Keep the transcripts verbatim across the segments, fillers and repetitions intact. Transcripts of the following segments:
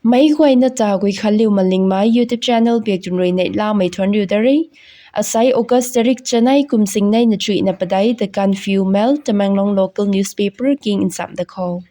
Meic guayna ta Guikhanliu Malingmei YouTube channel biak tun rui neihlamei thuanc riu da re. Asai August tarik chanei kum singneina chuihna padeih The Gaanphiu Mail, Tamenglong local newspaper king nchamh da khou.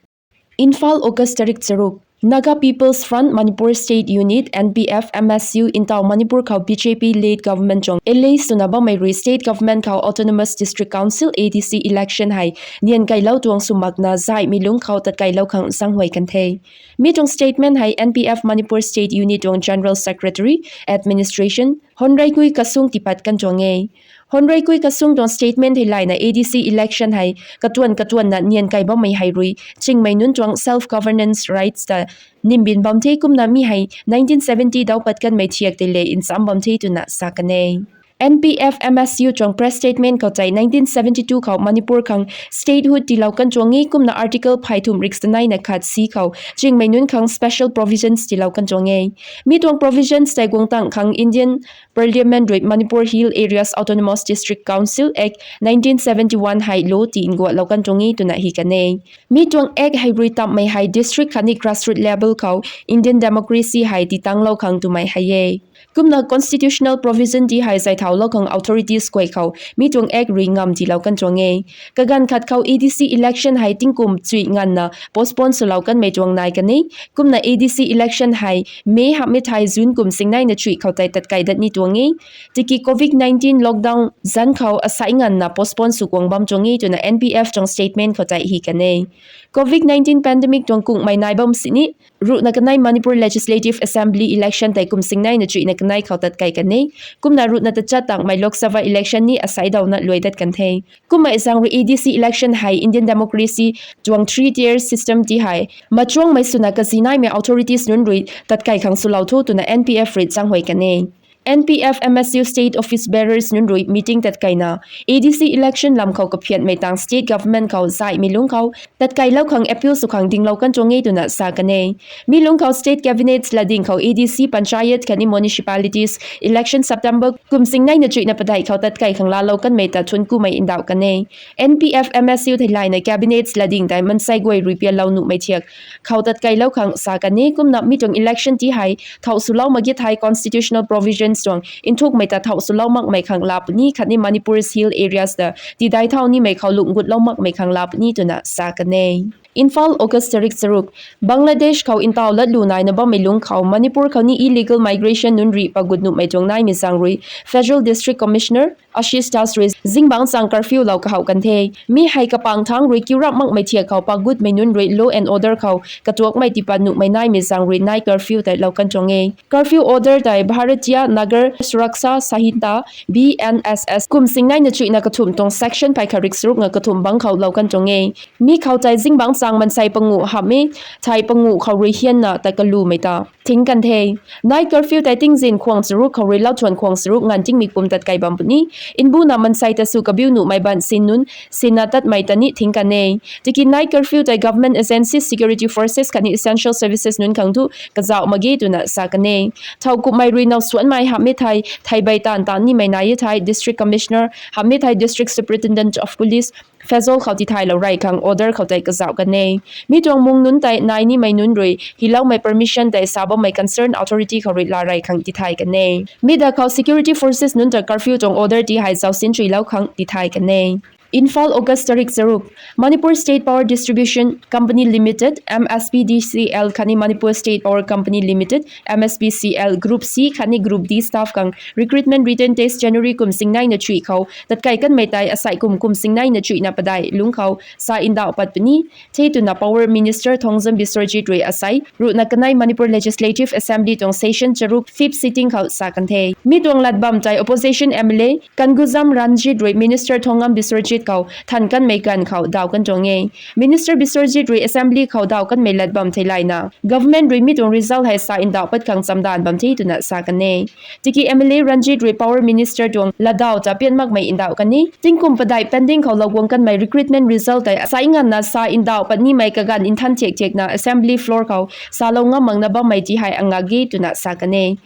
Imphal, August tarik charuk. Naga People's Front Manipur State Unit, N P F M S U, ntaw Manipur khou B J P led government tuang L A swna bammei rui state government khou Autonomous District Council, A D C election hei nian kailou tuang sw makna zaihmei lungc khou tatkailou khang zaenghuay kan the. Mi tuang statement hei N P F Manipur State Unit tuang General Secretary, Administration, Honreikui Kasung tiipat kan tuang e. Honreikui Kasung tuang statement theilayna A D C election hei katuan katuanna nian kai bammei hei rui chingmei nunc tuang self governance rights ta nimbin bam the, kumna mi hei nineteen seventy dau pat kanmei thiak tei le ncham bam the twna sa kan e. N P F M S U tuang press statement khou tei nineteen seventy two khou Manipur khang statehood tiilou kan tuang e, kumna Article phay thumh rik saneina khat C khou chingmei nunc khang special provisions tiilou kan tuang e. Mi tuang provisions tei guang tang khang Indian Parliament rui Manipur Hill Areas Autonomous District Council Act nineteen seventy one hei law tii nguatlou kan tuang e twna hi kan e. Mi tuang act hei rui tamhmei hei district khatni grassroot level khou Indian democracy hei titanglou khang twmei hei e. Kumna constitutional provision ti hei zaithaulou khang authorities guay khou mi tuang act rui ngam tiilou kan tuang e. Kaganv khat khou A D C election hei tingkum chuih nganvna postpone swlou kanmei tuang nai kan e. Kumna A D C election hei May hamhmei thei June kum singneina chuih khou tei tatkai dat ni tuang e. Tiki covid nineteen lockdown zanc khou asai nganvna postpone sw guang bam tuang e twna N P F tuang statement khou tei hi kan e. Covid nineteen pandemic tuang kunghmei nai bam sini ruhna kanei Manipur Legislative Assembly election tei kum singneina chuihna kanei khou tatkai kan e. Kumna ruhna tachat tangmei Lok Sabha election ni asai dawna luai dat kan the. Kumna zaeng rui A D C election hei Indian democracy tuang three tier system ti hei machuangmei swna kazinaimei authorities nunc rui tatkai khang swlou tho twna N P F rui zaenghuay kan e. N P F M S U state office bearers nunc rui meeting tatkaina A D C election lam khou kaphianmei tang state government khou zaihmei lungc khou tatkailou khang appeal sw khang dinglou kan tuang e twna sa kan e. Mi lungc khou state cabinets latding khou A D C, panchayat khatni municipalities election September kum singneina chuihna padeih khou tatkai khang laalou kanmei ta thuanc kumei ndauh kan e. N P F M S U theilayna cabinets latding tei mansei guay rui pianlou nuhmei thiak khou tatkailou khang sa kan e. Kumna mi tuang election ti hei thau swlou mak ge thei constitutional provisions tuang nthukmei ta thau swlou makmei khang laa puni khatni Manipur's hill areas ta tidai thau nimei khou lungc gutlou makmei khang laa puni twna sa kan e. Imphal, August tarik charuk. Bangladesh khou ntaw latlu naina bammei lungc khou Manipur khou ni illegal migration nunc rui pagut nuhmei tuang naimei zaeng rui Federal District Commissioner Ashish Das rui zingbangc chang curfew lou kahouh kan the. Mi hei kapang thangc rui kiu rap makmei thiak khou pagutmei nunc rui law and order khou katuakmei tiipat nuhmei naimei zaeng rui nai curfew tei lou kan tuang e. Curfew order tei Bharatiya Nagar Suraksha Sanhita, B N S S kum singneina chuihna kathumh tuang section phay khat rik charuk nga kathumh bangc khou lou kan tuang e. Mi khou tei zingbangc chang mansei panguh hamhmei thei panguh khou rui hianna ta kalumei ta thing kan the. Nai curfew tei tingzin khwang charuk khou rui lauthuan khwang charuk nganv tingmik pum tatkai bam puni. Mbuna mansei ta sw kabiu nuhmei ban sin nunc sinna tatmei ta ni thing kan e. Tiki nai curfew tei government agencies, security forces khatni essential services nunc khang thu kazauh mak ge twna sa kan e. Thowkumhmei rui now suanmei hamhmei thei theibei taanv taanv nimei nai e thei District Commissioner hamhmei thei District Superintendent of Police Fezol khou tithaylou rey khang order khou tei kazauh kan e. Mi tuang mung nunc tei nai nimei nunc rui hiloumei permission tei sa bammei concerned authority khou rui laa rey khang tithay kan e. Mi da khou security forces nunc ta curfew tuang order ti hei zausin chuilou khang tithay kan e. Imphal, August tarik charuk. Manipur State Power Distribution Company Limited, M S P D C L khatni Manipur State Power Company Limited, M S P C L, Group C khatni Group D staff khang recruitment written test January kum singneina chuih khou tatkai kanmei tei asai kum kum singneina chuihna padeih lungc khou sa ndauh pat puni the twna Power Minister Thongzam Biswajit rui asai ruhna kanei Manipur Legislative Assembly tuang session charuk fifth sitting khou sa kan the. Mi tuang lat bam tei opposition M L A Kangujam Ranjit rui Minister Thongam Biswajit khou than kanmei ganv khou daw kan tuang e. Minister Biswajit rui Assembly khou daw kanmei lat bam theilayna government rui mi tuang result hei sa ndauh pat khang chamdanv bam the twna sa kan e. Tiki M L A Ranjit rui Power Minister tuang latdaw ta pian makmei ndauh kan e. Tingkum padeih pending khou lou guang kanmei recruitment result tei asai nganvna sa ndauh pat nimei kaganv nthan thiak thiakna Assembly floor khou salou ngam makna bammei ti hei angak ge twna sa kan e.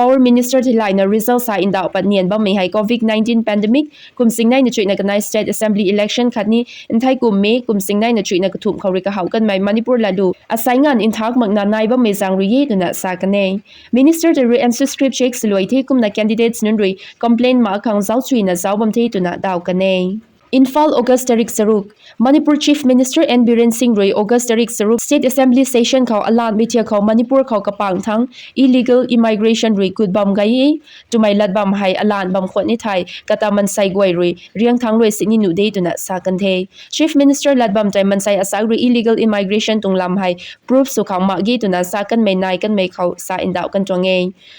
Power Minister theilayna result sa ndauh pat nian bammei hei Covid nineteen pandemic kum singneina chuihna kanei State Assembly election khatni nthei kum May kum singneina chuihna kathumh khou rui kahowh kanmei Manipur latlu asei nganv nthak makna nai bammei zaeng rui e twna sa kan e. Minister tei rui answer script check swluai the kumna candidates nunc rui complaint mak khang zauc chuina zauc bam the twna daw kan e. Imphal, August tarik charuk. Manipur Chief Minister N Biren Singh rui August tarik charuk State Assembly session khou alanmei thiak khou Manipur khou kapang thangc illegal immigration rui gut bam gay e twmei lat bam hei alan bam khwan ni thei kata mansei guay rui riang thangc rui sini nuh de twna sa kan the. Chief Minister lat bam tei mansei asak rui illegal immigration tuang lam hei proof sw khang mak ge twna sa kanmei nai kanmei khou sa ndauh kan tuang e.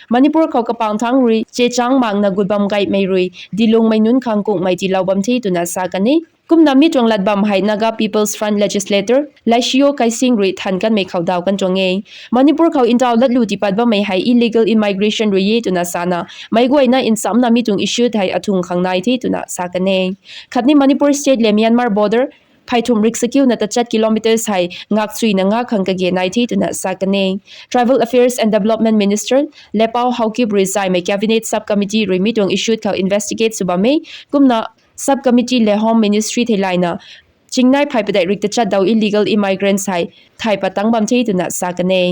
Manipur khou kapang thangc rui chechang makna gut bam gaymei rui dilungmei nunc khang kungmei tiilou bam the twna sa kan e. Kumna mi tuang lat bam hei Naga People's Front legislator Laishio Kaising rui than kanmei khou daw kan tuang e. Manipur khou ntaw latlu tiipat bammei hei illegal immigration rui e twna sana meic guayna nchamcna mi tuang issue hei athung khang nai the twna sa kan e. Khatni Manipur State le Myanmar border phey thumh rik sakiuna tachat kilometres hei ngak chuina ngak khang kage nai the twna sa kan e. Tribal Affairs and Development Minister Lepao Haokip rui zaymei Cabinet Sub Committee rui mi tuang issue khou investigate sw bam e. Kumna Sub Committee le Home Ministry theilayna chingnai phey padeih rik tachat dau illegal immigrants hei thay pat tang bam the twna sa kan e.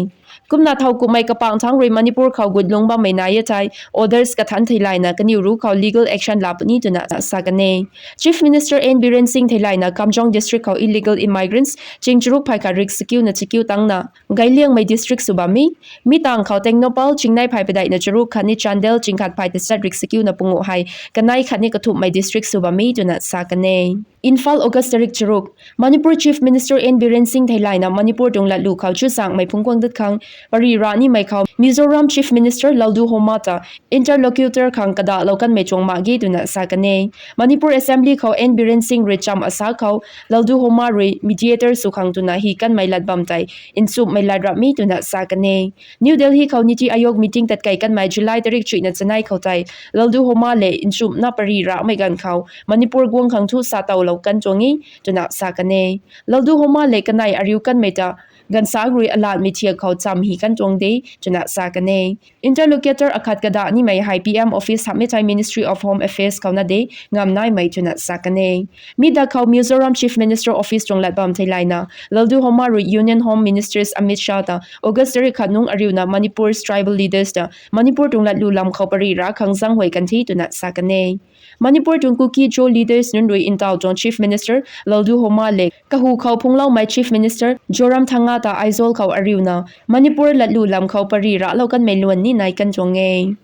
Kumna thow kummei kapang thangc rui Manipur khou gut lung bammei nai e thei orders kathanc theilayna kaniw ruc khou legal action la puni twna sa kan e. Chief Minister N Biren Singh theilayna Kamjong District khou illegal immigrants ching charuk phey khat rik sakiuna chakiu tangna gayliangmei district sw bam e. Mi tangv khou Tengnoupal chingnai phey padeihna charuk khatni Chandel ching khat phey tachat rik sakiuna pungu hei kanei khatni kathumhmei district sw bam e twna sa kan e. Imphal, August tarik charuk. Manipur Chief Minister N Biren Singh theilayna Manipur tuang latlu khou chuzaenghmei phungc guang dat khang pary ra nimei khou Mizoram Chief Minister Lalduhoma ta interlocutor khang kadahlou kanmei chuang mak ge twna sa kan e. Manipur Assembly khou N Biren Singh rui cham asa khou Lalduhoma rui mediator sw khang twna hi kanmei lat bam tei nchumhmei lat rap mi twna sa kan e. New Delhi khou Niti Aayog meeting tatkei kanmei July tarik chuihna chanei khou tei Lalduhoma le nchumhna pary ramei ganv khou Manipur guang khang thu sa towlou kan tuang e twna sa kan e. Lalduhoma le kanei ariu kanmei ta ganvsaekc rui alanmei thiak khou cham hi kan tuang de twna sa kan e. Interlocutor akhat kadah nimei hei P M Office hamhmei thei Ministry of Home Affairs khou na de ngam naimei twna sa kan e. Mi dak khou Mizoram Chief Minister Office tuang lat bam theilayna Lalduhoma rui Union Home Minister Amit Shah ta August tarik khat nungc ariuna Manipur's tribal leaders ta Manipur tuang latlu lam khou pary ra khang zaenghuay kan the twna sa kan e. Manipur tuang Kuki-Zo leaders nunc rui ntaw tuang Chief Minister Lalduhoma le kahu khou phungcloumei Chief Minister Zoramthanga ta Aizawl khou ariuna Manipur latlu lam khou pary raclou kanmei luan ni nai kan tuang e.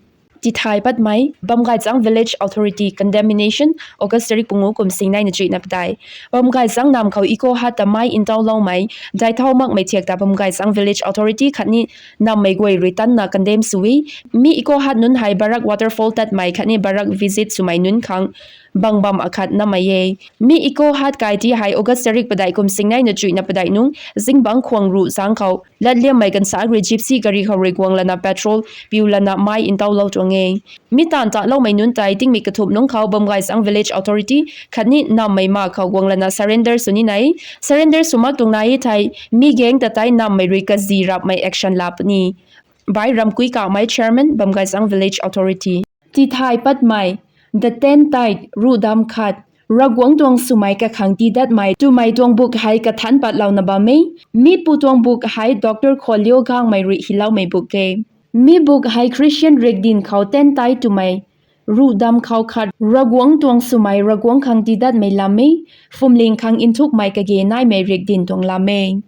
Tithay patmei, Bamgaychang Village Authority condemnation, August tarik pungu kum singneina chuihna padeih. Bamgaychang nam khou Eco Hut ta mei ntauloumei daithau makmei thiak ta Bamgaychang Village Authority khatni nammei guay rui tanna condemn sw e. Mi Eco Hut nunc hei Barak Waterfall tatmei khatni Barak visit swmei nunc khang bang bam akhat namei e. Mi Eco Hut kai ti hei August tarik padeih kum singneina chuihna padeih nungc zingbangc khwang ruh zaeng khou latliammei ganvsaekc rui Gypsy gari khou rui guang lana petrol piu lana mei ntauloutuang e. Mi taanv taloumei nunc tei tingmik kathumh lungc khou Bamgaychang Village Authority khatni nammei ma khou guang lana surrender sw ni nai e. Surrender sw mak tuang nai e thei mi gang ta tei nammei rui kazi rapmei action la puni. By Ramkui Kamei, Chairman, Bamgaychang Village Authority. Tithay patmei, the ten tithe, ruh dam khat, Ravguangc tuang swmei kakhang tiidatmei twmei tuang buk hei kathanc patlouna bam e. Mi pu tuang buk hei Doctor Kholio Gangmei rui hyloumei buk e. Mi buk hei Christian rikdin khou ten tithe twmei ruh dam khou khat Ravguangc tuang swmei Ravguangc khang tiidatmei lam e, phuamling khang nthukmei kage naimei rikdin tuang lam e.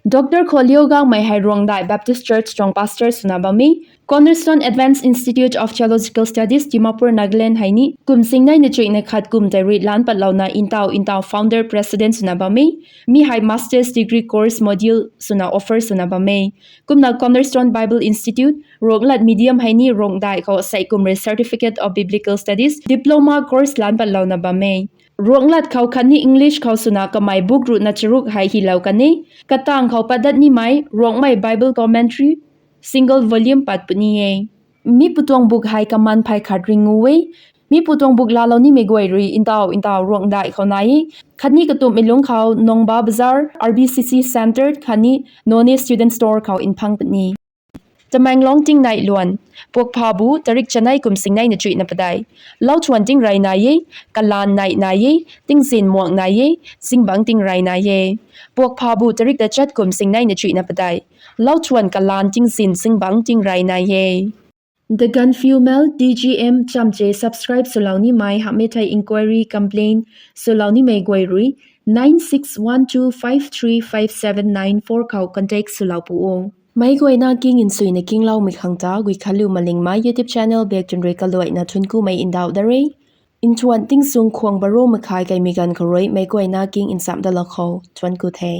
Doctor Kholio Gangmei hei Ruangdaih Baptist Church tuang pastor swna bam e. Cornerstone Advanced Institute of Theological Studies, Dimapur, Nagaland hei ni kum singneina chuihna khat kum tei rui lan patlouna ntaw ntaw founder president swna bam e. Mi hei master's degree course module swna offer swna bam e. Kumna Cornerstone Bible Institute, Ruanglat medium hei ni Ruangdaih khou sei kum rui Certificate of Biblical Studies, diploma course lan patlouna bam e. Ruanglat khou khatni English khou swna kamei buk ruhna charuk hei hylou kan e. Katang khou patdat nimei Ruangmei Bible Commentary, single volume pat puni e. Mi pu tuang buk hei kaman phey khat ringu e. Mi pu tuang buk laalou nimei guay rui ntaw ntaw Ruangdaih khou nai e. Khatni katumhmei lungc khou Nongba Bazar, R B C C Centre khatni Noney Student Store khou nphang puni. Tamenglong tingneih luan. Puakphabu tarik chanei kum singnei na chuihna padeih. Lauthuan tingrey nai e, kalaan neih nai e, tingzin muang nai e, zingbangc tingrey nai e. Puakphabu tarik tachat kum singnei na chuihna padeih. Lauthuan kalaan tingzin zingbangc tingrey nai e. The Gaanphiu Mail, D G M chamche subscribe swlou nimei hamhmei thei inquiry complaint swlou nimei guay rui nine six one two five three five seven nine four khou contact swlou pu o. Meic guayna king nsuina kingloumei khang ta Guikhanliu Malingmei YouTube channel bak tun rui kaluaina thuanc kumei ndauh da re. Nthuan tingzung khwang baro makhai kaimei ganv khou rui meic guayna king nchamh dalou khou thuanc ku the.